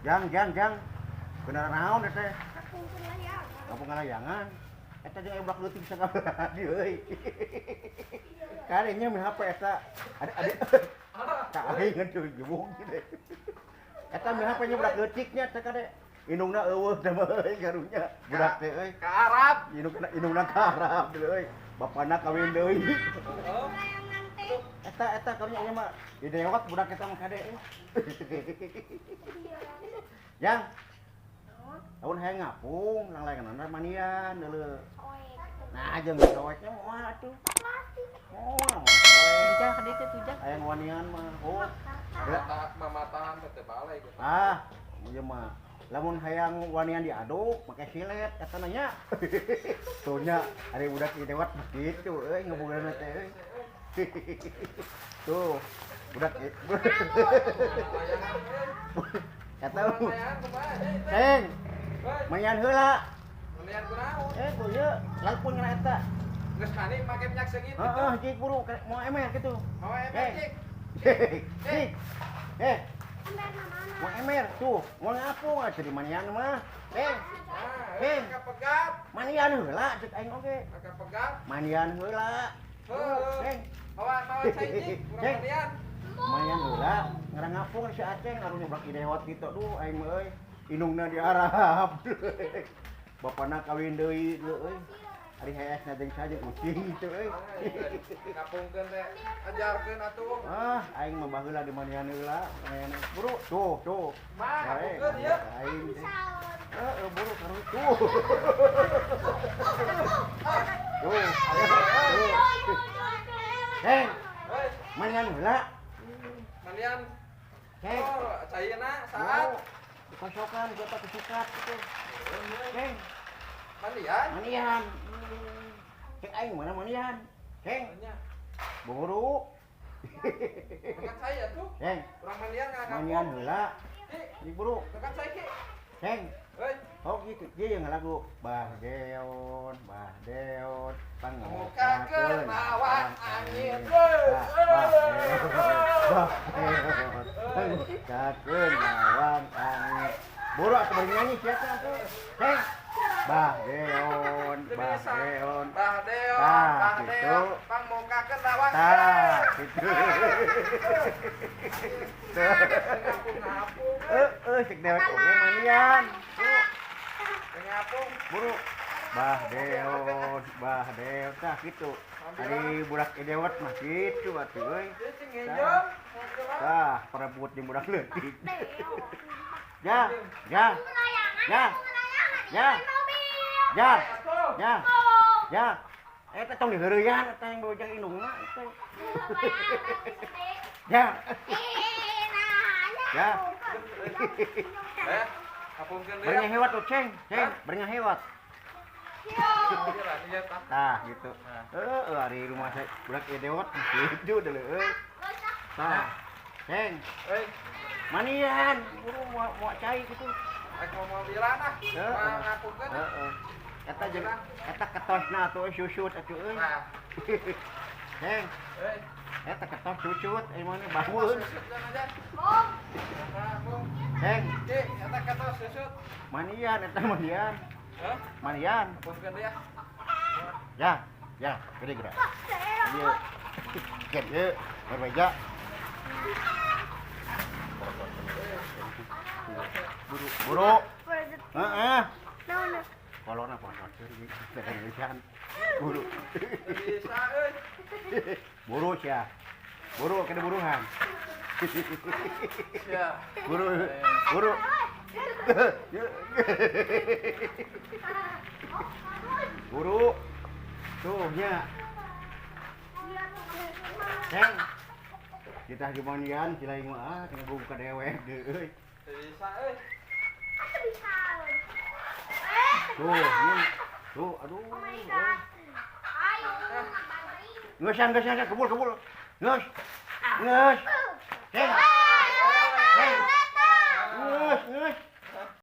Jang, jang, jang. Bener naon teh? Kampung Ngalayangan. Eta jeung aya budak leutik sakabeh di euy. Kadinya mah HP eta. Ada ada. Ka aing tuh jebuk gitu. Eta mah HP nya budak leutiknya teh kade. Indungna eueuh teh mah euy karunya. Budak teh euy. Ka Arab. Indungna indungna ka Arab euy. Bapana kawin deui. Oh. Eta eta karunya ieu mah didewat budak eta mah kade euy. Jang. Lamun hayang ngapung, nang layangan manian deuleu. Nah, jeung soeknya moal atuh. Moal, moal soek. Ujang ka dieu teh ujang. Hayang wanian mah. Oh. Mamatahan teh teu balik gitu. Ah, ieu mah. Lamun hayang wanian diaduk make silet eta nanya. Tuh nya ari budak ieu dewat mah kitu euy ngabugana teh euy. Tuh, budak eta Ceng, manian heula. Manian kunaon? Eh, ku ieu lalpun kana eta. Geus mani make minyak seungit. Heeh, cik buru mau emer kitu. Mau emer cik. Cik. Eh. Mau emer tuh, mau ngapung atuh di manian mah. Eh. Eh. Kapegat. Manian heula cek aing oge. Kapegat. Manian heula. Heeh. Mawa mawa cai cik, urang manian. Manian heula, ngarang ngapung si Aceng arunya budak idewat kitu duh aing mah euy. Indungna di Arab. Bapana kawin deui euy. Ari hees na jeung saja kucing gitu euy. Ngapungkeun teh ajarkeun atuh. Ah, aing mah baheula di manian heula, manian. Buru, tuh, tuh. Mah, ngapungkeun ieu. Aing. Heeh, buru karu tuh. Tuh, ayo. Tuh. Heng. Manian heula. Manian. Heng. Oh, caina saat. Dikosokan siapa kesukat gitu. Heng. Manian. Manian. Cek aing mana manian? Heng. Buru. Bukan saya tuh. Heng. Urang manian nggak Manian heula. Di buru. Bukan saya ki. Heng. Hei. Oh gitu, dia yang lagu Bah Deon, Bah Deon, Pangemukakeun lawan angin. Bah Deon, Bah Deon, pangemukakeun lawan angin. Buru atuh bari nyanyi siapa atuh? Heng. Bah Deon, Bah Deon, Bah Deon, Bah Deon, pangemukakeun lawan angin. Tah, gitu. Heeh, cek dewek oge manian. Ngapung. Buru. Bah Deon, Bah Deon, tah kitu. Ari budak idewat mah kitu atuh euy. Tah, parebut jeung budak leutik. Ya, ya. Ya. Ya. Ya. Ya. Ya. Eta tong diheureuyan eta yang bojang indungna eta. Ya. Ya. Eh, ngapungkeun deui. Bari ngahewat tuh, Ceng. Ceng, bari ngahewat. Tah gitu. Heeh, ari rumah saya budak idewat kitu deuleu euy. Tah. Ceng. Euy. Manian, buru moal moal cai kitu. Rek mau mobilan ah. Heeh. Ngapungkeun. Heeh. Eta jeung eta ketosna atuh susut atuh euy. Ceng. Euy. Eta ketos susut euy mana bangun. Ceng. Ki, eta ketos susut. Manian eta manian. Hah? Manian. Ngapungkeun deui ah. Ya, ya, gede geura. Ieu. Gede, berbeja. Buru, buru. Heeh. Kolona potot teh buru. Bisa euy. Buru sia. Buru kena buruhan. Sia. Buru, buru. Buru. Tuh nya. Ceng. Kita di manian si lain mah ah kena buka dewek deui euy. Bisa euy. Tuh, ini. Tuh, aduh. Oh my God. Ayo, Ngeusan, ngeusan, kebul, kebul. Ngeus. Ngeus. Ceng. Ceng. Ngeus, ngeus.